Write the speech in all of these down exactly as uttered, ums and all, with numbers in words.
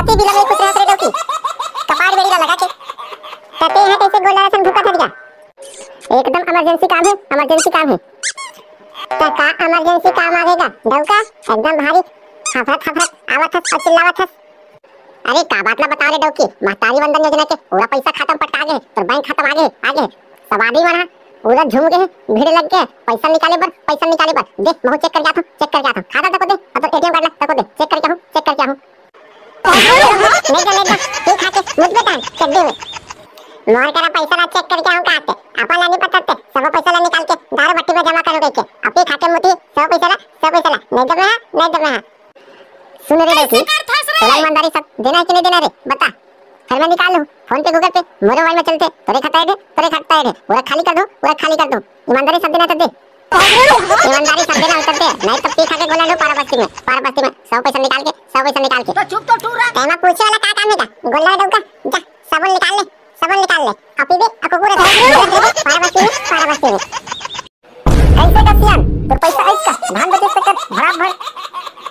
छाती बिला में कुछ रहत रे डौकी, कपार बेड़ी ला लगा के। त ते इहाँ कइसे गोल्लर असन भूखत हस गा? एकदम इमरजेंसी काम हे, इमरजेंसी काम हे। त का इमरजेंसी काम आगे गा डौका? एकदम भारी हफरत हफरत आवत हस अउ चिल्लावत हस। अरे का बात ला बता रे डौकी, महतारी वंदन योजना के पूरा पइसा खाता म पटका गे, तोर बैंक खाता म आगे, आगे। सब आदमी मन ह पूरा झूम गे हे, भीड़ लग गे हे, पइसा निकाले बर, पइसा निकाले बर। दे, महूँ चेक करके आथों, चेक करके आथों। खाता तको दे, अउ तोर एटीएम कार्ड ला तको दे, चेक करके आहूँ, चेक करके आहूँ। नहीं दे, नहीं दे, पी खा के मुत बेटा, चड्डी में। मोर करा पइसा ला चेक करके आहूँ का आथे, अपन ला नहीं पता ते, सब पइसा ला निकाल के दारू भट्टी में जमा करो कहिके, अउ पी खा के मुती, सब पइसा ला, सब पइसा ला, नहीं दे मैं, नहीं दे मैं। सुन रे डौकी, तोला ईमानदारी सब देना हे कि नहीं देना रे, बता। फेर मैं निकाल लूँ, PhonePe, Google Pay, मोरे मोबाइल में चलथे, तोरे खाता एडे, तोरे खाता एडे, पूरा खाली कर दूँ, पूरा खाली कर दूँ। ईमानदारी सब देना हे त दे। ईमानदारी सब देना हे त दे, नहीं तो पी खा के गोल्लर लूँ पारा बस्ती में, पारा बस्ती में, सब पइसा निकाल के, सब पइसा निकाल के। तो चुप तो टूरा। तेमा पूछे वाला का काम हे गा? गोल्लर डौका, जा, साबुन निकाल ले, साबुन निकाल ले। अउ पीबे, अउ कुकुर असन, पारा बस्ती में, पारा बस्ती में। कइसे गा सियान, तोर पइसा आइस का? धान बेचे सकर भड़ा भड़।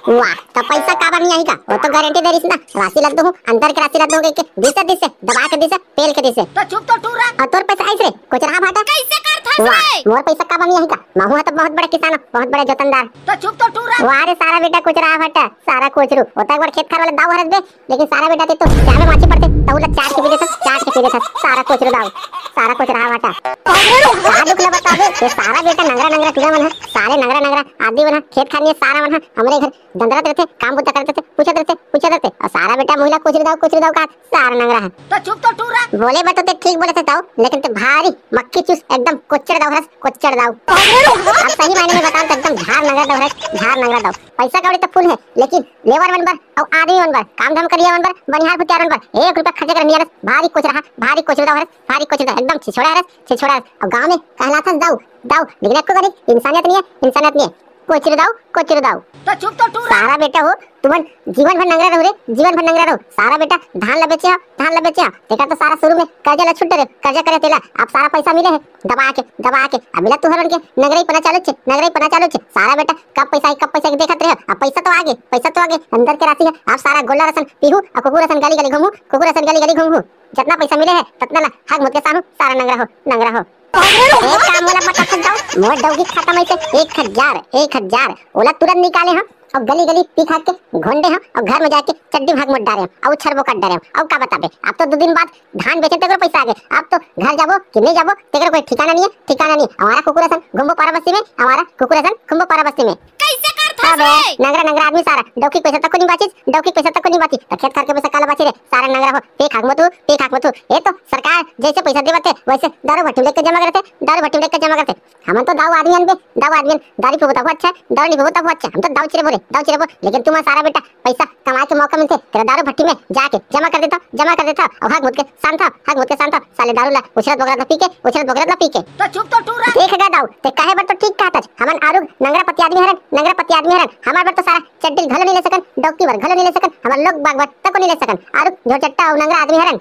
वाह, त पइसा काबर नहीं आही का? वो तो गारंटी दे रिहिस ना, राशि ला दूहूँ, अंदर के राशि ला दूहूँ कहिके, दिसे दिसे, दबा के दिसे, पेल के दिसे। तो चुप तो टूरा। अउ तोर पइसा आइस रे, कोचरहा भाटा। कइसे करथस वाह, रे? मोर पइसा काबर नहीं आही का? महूँ ह तो बहुत बड़े किसान हूँ, बहुत बड़े जोतनदार। तो चुप तो टूरा। वाह रे सारा बेटा कोचरहा भाटा, सारा कोचरू। वो तो एक बार खेत खार वाला दाऊ हरस बे, लेकिन सारा बेटा ते तो चाय में माछी पड़थे, तहू ला चाट के पी देथस, चाट के पी देथस, सारा कोचरू दाऊ, सारा कोचरहा भाटा। का दुख ला बताबे, ये सारा बेटा नंगरा नंगरा टूरा मन ह, सारे नंगरा नंगरा आदमी मन ह, खेत खार में सारा मन ह, हमरे घर दंदरत रहिथे, काम बुता करत रहिथे, पूछत रहिथे, पूछत रहिथे, अउ सारा बेटा मुँह ला कोचरू दाऊ, कोचरू दाऊ का सारा नंगरा ह। तो चुप तो टूरा। बोले बर तो ते ठीक बोलत हस दाऊ, लेकिन ते भारी मक्खी चूस एकदम कोचर दाऊ हरस, कोचर दाऊ। अब सही मायने में बताऊँ तो एकदम झार नंगरा दाऊ हरस, झार नंगरा दाऊ। पइसा कौड़ी तो फुल हे, लेकिन लेबर मन बर अउ आदमी मन बर, काम धाम करिया मन बर, बनिहार भुतियार मन बर एक रुपया खर्चा करे नइ जानस। भारी कोचरहा, भारी कोचरू दाऊ हरस, भारी कोचरू दाऊ, एकदम छिछोड़ा हरस, छिछोड़ा हरस। अउ गाँव में कहलाथस दाऊ, दाऊ, लेकिन एको कनी इंसानियत नइ हे, इंसानियत नइ हे। कोचरू दाऊ, कोचरू दाऊ। तो चुप तो टूरा। सारा बेटा हो, तुमन जीवन भर नंगरा रहू रे, जीवन भर नंगरा रहू। सारा बेटा धान ला बेचे हव, धान ला बेचे हव, तेकर तो सारा शुरू में कर्जा ला छुट्टे रे, कर्जा करे तेला, अब सारा पइसा मिले हे, दबा के, दबा के। अब मिला तुहर मन के नंगरई पना चालू छे, नंगरई पना चालू छे। सारा बेटा कब पइसा आही, कब पइसा आही देखत रहे। अब पइसा तो आगे, पइसा तो आगे, अंदर के राशि हे। अब सारा गोल्लर असन पीहू अउ कुकुर असन गली गली घूमू, कुकुर असन गली गली घूमू। जतना पइसा मिले हे ततना ला हग मुत के सानू, सारा नंगरा हो, नंगरा हो। एक काम मोला बता सकत हव, मोर डौकी खाता में से एक हजार, एक हजार, ओला तुरंत निकाले हव अउ गली गली पी खा के घोंडे हव अउ घर में जाके चड्डी भाग मुत डारे हव अउ छरबो कर डारे हव। अउ का बताबे, अब तो दू दिन बाद धान बेचे तेकरो पइसा आगे। अब तो घर जाबो कि नहीं जाबो, तेकरो कोई ठिकाना नहीं हे, ठिकाना नहीं हे। आवारा कुकुर असन घूमबो पारा बस्ती में, आवारा कुकुर असन घूमबो पारा बस्ती में। कइसे करथस अबे, रे? नंगरा नंगरा आदमी सारा, डौकी के पइसा तको नहीं बाचिस, डौकी के पइसा तको नहीं बाचिस, त खेत खार के पइसा काला बाची रे, सारा नंगरा हो, पी खा के मुतू, पी खा के मुतू। ये तो सरकार जइसे पइसा देवत हे, वइसे दारू भट्टी में लेके जमा करथे, दारू भट्टी में लेके जमा करथे। हमन तो दाऊ आदमी अन बे, दाऊ आदमी अन, दारू पीबो तभो अच्छा, दारू नहीं पीबो तभो अच्छा, हम तो दाऊ चिरबो रे, दाऊ चिरबो। लेकिन तुमन सारा बेटा पइसा कमाए के मौका मिलथे, तेला दारू भट्टी में जाके जमा कर देथव, जमा कर देथव, अउ हग मुत के सानथव, हग मुत के सानथव, साले दारू ला उछरत बोगरत ला पी के, उछरत बोगरत ला पी के। तो चुप तो टूरा। देख गा दाऊ, ते कहे बर तो ठीक कहत हस, हमन आरुग नंगरा पति आदमी हरन, नंगरा पति आदमी हरन, हमर बर तो सारा चड्डी घलो नहीं ले सकन, डौकी बर घलो नहीं ले सकन, हमर लोग बाग बर तको नहीं ले सकन, आरुग झोरचट्टा अउ नंगरा आदमी हरन।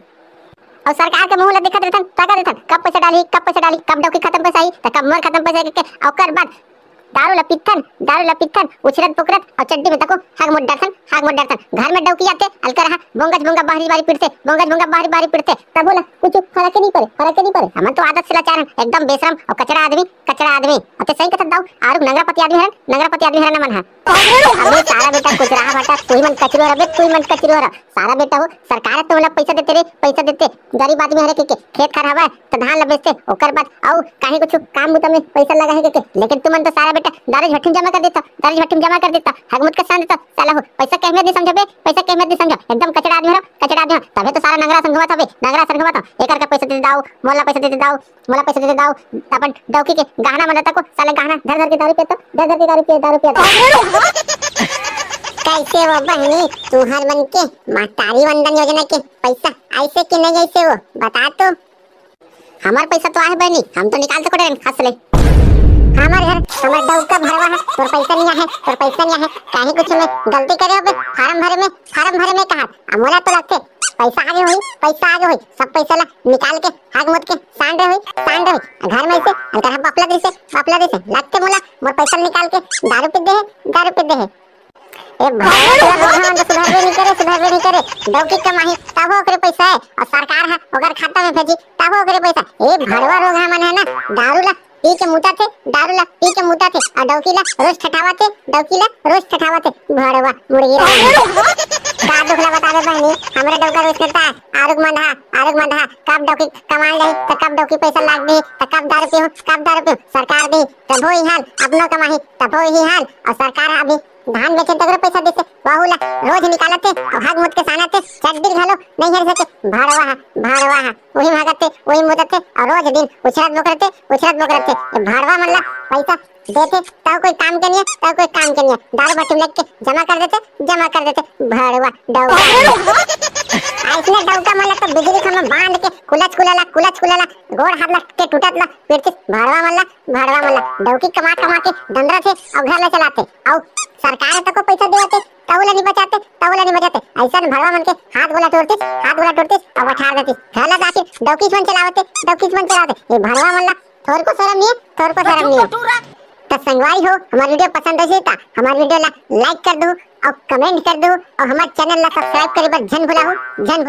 अउ सरकार के मुंह ला देखत रहिथन, ताकत रहिथन, कब पइसा डालही, कब पइसा डालही, कब डौकी खाता में पइसा आही, त कब मोर खाता में पइसा आही कहिके, अउ ओकर बाद दारू ला पीथन, दारू ला पीथन, उछरत पुकरत अउ चड्डी में तको हग मुत डरथन, हग मुत डरथन। घर में डौकी आथे, अलकर हा बोंगच बोंगा बाहरी बाहरी पिटथे, बोंगच बोंगा बाहरी बाहरी पिटथे। तभो ला कुछु फरक नहीं परे, फरक नहीं परे। हमन तो आदत से लाचार हन, एकदम बेशरम अउ कचरा आदमी, कचरा आदमी। अते सही कथत दाऊ, आरुग नंगरा पति आदमी हरन, नंगरा पति आदमी हरन हमन हा। अबे सारा बेटा कुचराहा भाटा, तुही मन कचरू हरव बे, तुही मन कचरू हरव। सारा बेटा हो, सरकार तो मतलब पइसा देथे रे, पइसा देथे। गरीब आदमी हरे के, के खेत खार हवय, त धान ल बेचथे, ओकर बाद अउ काहीं कुछु काम बुता में पइसा लगा हे के, के। लेकिन तुमन तो सारा बेटा दारू भट्टी में जमा कर देता, दारू भट्टी में जमा कर देता, हगमुत के सान देता, साला हो, पइसा के अहमियत नहीं समझो बे, पइसा के अहमियत नहीं समझो, एकदम कचरा आदमी हरो, कचरा आदमी हरो, तभे तो सारा नंगरा असन घुमत हवे, नंगरा असन घुमत हवे, एकर का पइसा दे दाऊ, मोला पइसा दे दाऊ, मोला पइसा दे दाऊ, अपन डौकी के गहना मन तको, साले गहना धर धर के दारू पियत, धर धर के दारू पियत, दारू पियत। कइसे वो बहिनी, तुहर मन के महतारी वंदन योजना के पइसा आइसे कि नहीं आइसे वो, बता तो। हमर पइसा तो आहे बहिनी, हम तो निकाल सको डरेन खस ले। हमर घर, हमर डौका भरवा है, तोर पइसा नहीं आहे, तोर पइसा नहीं आहे, काहे कुछ में गलती करे होबे, फार्म भरे में, फार्म भरे में कहा, आ मोला तो लगथे, पइसा आगे होई, पइसा आगे होई, सब पइसा ला निकाल के, हाग मुत के, सांड रहे होई, सांड रहे होई, घर में से, अंतर बपला दिसे, बपला दिसे, लगथे मोला, मोर पइसा निकाल के, दारू पी दे है, दारू पी दे है। ए भड़वा रोगहा मन तो सुधरबे नहीं करे, सुधरबे नहीं करे। डौकी कमाही तभो ओकरे पैसा हे, अउ सरकार ह ओकर खाता में भेजी तभो ओकरे पैसा। ए भड़वा रोगहा मन हे ना, दारू ला पी के मुताथे, दारू ला पी के मुताथे, अउ डौकी ला रोज ठठावथे, डौकी ला रोज ठठावथे। भड़वा मुड़गी रोगहा। का दुख ला बताबे बहिनी, हमरे डौका रोज करता है, आरुग मंदहा, आरुग मंदहा। कब डौकी कमाए जाही, त कब डौकी पैसा लाग दी, त कब दारू पीहूं, कब दारू पीहूं। सरकार दी तभो ही हाल, अपनो कमाही तभो ही हाल। अउ सरकार ह अभी धान बेचे तकरो पैसा देथे, वहू ला रोज निकालथे अउ हग मुत के सानथे, चड्डी घलो नहीं हर सके। भड़वा हा, भड़वा हा, वही भागथे, वही मुतथे अउ रोज दिन उछरत बोकरथे, उछरत बोकरथे। ए भड़वा मन ला पैसा देथे तहु कोई काम के नहीं हे, तहु कोई काम के नहीं हे। दारू भट्टी में लेके जमा कर देथे, जमा कर देथे। भड़वा डौका। अइसने डौका मन ला तो बिजली खंभा बांध के कुलच कुलाला, कुलच कुलाला, गोड़ हाथ ला के टूटत ला पिटथे। भड़वा मन ला, भड़वा मन ला। डौकी कमा कमा के दंदरथे अउ घर ला चलाथे, अउ सरकार तको पैसा देवथे, तहु ला नहीं बचाथे, तहु ला नहीं बचाथे। अइसन भड़वा मन के हाथ गोला टूटतिस, हाथ गोला टूटतिस, अउ बठार देतिस। घर ला तो आखिर डौकीच मन चलावथे, डौकीच मन चलावथे। ए भड़वा मन ला थोरको शरम नहीं हे, थोरको शरम नहीं हे। त संगवारी हो, हमर video पसंद आइस हे त हमर video ला like कर दू अउ comment कर दू अउ हमर channel ला subscribe करे बर झन भुलाहू, झन